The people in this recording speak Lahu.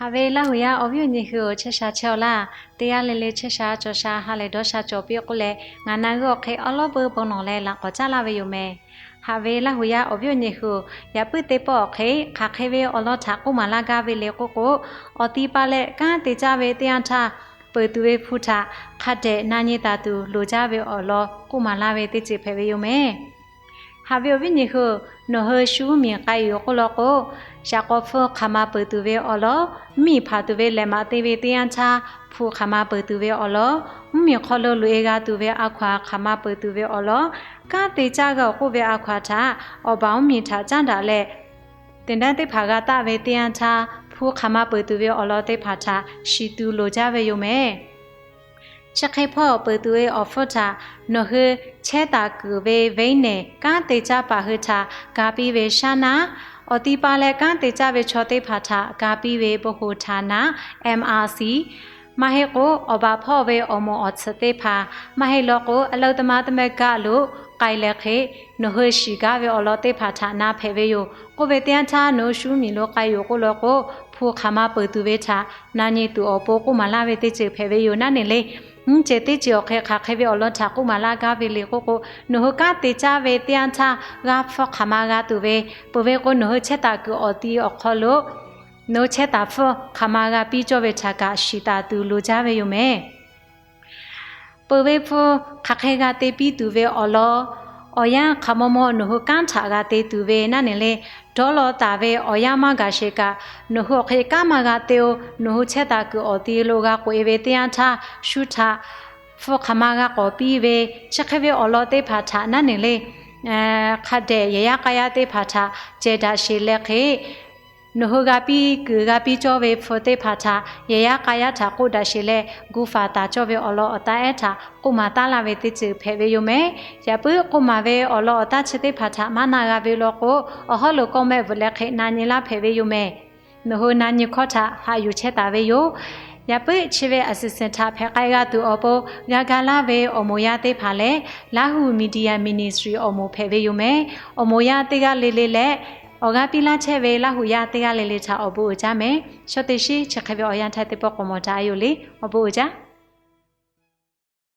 Haꞈ ve Laˇ huˍ yaˇ awˬ viˉ awˬ nyi hui-oˬ, chehˇ sha chehˇ-aw laˇ. Teˇ g'aˇ le le chehˇ sha cawˬ sha ha lehˬ dawˇ sha cawˬ piˇ k'oˆ leh, ngaˬ na g'euˆ awˬ hk'e awˉ lawˉ peu bon lawˬ leh laꞈ k'awꞈ caˉ laˇ ve yoˬ mehˍ. Haꞈ ve Laˇ huˍ yaˇ awˬ viˉ awˬ nyi hui-oˬ, yaꞈ puiˉ teˇ pawˆ awˬ hk'e hk'aˬ hk'e ve awˬ lawn htaꞈ k'oˆ maˍ laˇ gaˇ ve le k'oˆ k'o, awˬ ti pa leh kanˉ te caˇ ve teˇ yanˇ htaˇ, peuˬ tuˬ ve hpu htaꞈ hk'a dehꞈ na nyi taˍ tuˬ loˍ jaˇ ve awˬ lawn k'oˆ maˍ laˇ ve teˇ ceuˬ hpehꞈ ve yoˬ mehˍ. Haꞈ ve awˬ viˉ awˬ nyi hui-oˬ, nawˬ hui shu mvuhˇmiˬ k'ai yoˬ k'oˆ law k'o, shaˍ k'aw hpfuhˇ hk'aˬ ma peuˬ tuˬ ve awˬ lawn, mvuhˇmiˬ hpanˍ tuˬ ve lehˬ maꞈ te ve teˇ yanˇ htaˇ hpu hk'aˬ ma peuˬ tuˬ ve awˬ lawn, mvuhˇmiˬ hk'aw lo loꞈ-e g'a tuˬ ve a hkaw-anˬ hk'aˬ ma peuˬ tuˬ ve awˬ lawn, kanˉ te caˇ g'a-oˬ k'oˆ ve a hkaw-anˬ htaꞈ awˬ baˬ mvuhˇmiˬ htaꞈ caˉ daꞈ leh, teˇ nehˉ teˇ hpaˍ g'a taˆ ve teˇ yanˇ htaˇ hpu hk'aˬ ma peuˬ tuˬ ve awˬ lawn teˇ hpaˍ htaꞈ shiˍ tuˬ loˍ jaˇ ve yoˬ mehˍ. Chi hk'e hpawˇ peuˬ tuˬ ve awˬ hpfuhˇ htaꞈ nawˬ hui chehˇ taˍ kuiˬ ve venˇ nehˬ kanˉ te caˇ paˍ hui htaꞈ ga piˇ ve shaˉ naˉ, awˬ ti pa leh kanˉ te caˇ ve chaw teˇ hpaˍ htaꞈ ga piˇ ve บริหาร maˇ heˆ k'o awˬ baˬ hpawˇ ve awˬ moˍ awˬ tsuhꞈ teˇ hpaˍ, maˇ heˆ law k'o อำนาจนำ teˇ mehˆ gaˆ lo k'ai leh hk'e, nawˬ hui shiˍ gaˇ ve awˬ lawn teˇ hpaˍ htaꞈ na hpehꞈ ve yoˬ. K'oˆ ve teˇ yanˇ htaˇ nawˬ hui shu mvuhˇmiˬ lo k'ai yoˬ k'oˆ law k'o, hpu hk'aˬ ma peuˬ tuˬ ve htaꞈ na nyi tuˬ awˬ pon k'oˆ maˍ laˇ ve teˇ ceuˬ hpehꞈ ve yoˬ. Naˉ neˬ le, nyiˇ ceuˬ teˇ ceuˬ awˬ hk'e hk'aˬ hk'e ve awˬ lawn htaꞈ k'oˆ maˍ laˇ gaˇ ve le k'oˆ k'o, nawˬ hui kanˉ te caˇ ve teˇ yanˇ htaˇ g'a hpfuhˇ hk'aˬ ma g'a tuˬ ve, peuˬ ve k'o nawˬ hui chehˇ taˍ kuiˬ awˬ ti awˬ hk'aw lo nawˬ hui chehˇ taˍ hpfuhˇ hk'aˬ ma g'a piˇ cawˇ ve htaꞈ kaꞈ shiˍ taˍ tuˬ loˍ jaˇ ve yoˬ mehˍ. Peuˬ ve hpu hk'aˬ hk'e g'a te piˇ tuˬ ve awˬ lawn, awˬ yanˇ hk'aˬ maw maw nawˬ hui kanˉ htaꞈ g'a te tuˬ ve naˉ neˬ le, dawˇ law taˍ ve awˬ yanˇ maˇ gaˬ sheˍ kaꞈ, nawˬ hui awˬ hk'e kanˉ maˇ g'a te-o, nawˬ hui chehˇ taˍ kuiˬ awˬ ti lo g'a k'oꞈ-e ve teˇ yanˇ htaˇ, shu htaꞈ hpu hk'aˬ ma g'a k'awꞈ piˇ ve, chi hk'e ve awˬ lawn teˇ hpaˍ htaꞈ naˉ neˬ le, hk'a dehꞈ yehˬ yaˇ k'a yaˇ teˇ hpaˍ htaꞈ ceh daꞈ sheˍ leh hk'e, nawˬ hui g'a piˇ kuiˬ g'a piˇ cawˇ ve hpu teˇ hpaˍ htaꞈ yehˬ yaˇ k'a yaˇ htaꞈ k'oˆ daꞈ sheˍ leh, gu faˍ taˍ cawˇ ve awˬ lawn awˬ taˇ ehˉ htaꞈ k'oˆ maˍ taˍ laˇ ve teˇ ceuˬ hpehꞈ ve yoˬ mehˍ. Yaꞈ puiˉ k'oˆ maˍ ve awˬ lawn awˬ taˇ chi teˇ hpaˍ htaꞈ maˇ na g'a ve law k'o, awˬ hawˉ lo kawˇ mehˆ bvuhꞈ leh hk'e na nyi laˇ hpehꞈ ve yoˬ mehˍ. Nawˬ hui na nyi hkawˇ htaꞈ haꞈ yuˬ chehˇ taˍ ve yoˬ. Yaꞈ puiˉ chi ve a suhˍ suhˍ htaꞈ hpehꞈ k'ai g'a tuˬ awˬ pon g'a ga laˇ ve awˬ moˍ yaˇ teˇ hpaˍ lehˬ, Lahu Media Ministry awˬ moˍ hpehꞈ ve yoˬ mehˍ. Awˬ moˍ yaˇ teˇ g'aˇ le le leh, awˬ g'aˇ piˇ laˇ chehˇ ve Laˇ huˍ yaˇ teˇ g'aˇ le le htaꞈ awˬ bon uiˍ jaˇ mehˍ. Shawˉ teˇ shiˉ chi hk'e ve awˬ yanˇ htaˇ teˇ pawˆ k'awꞈ mawˬ daꞈ yoˬ le. Awˬ bon uiˍ jaˇ.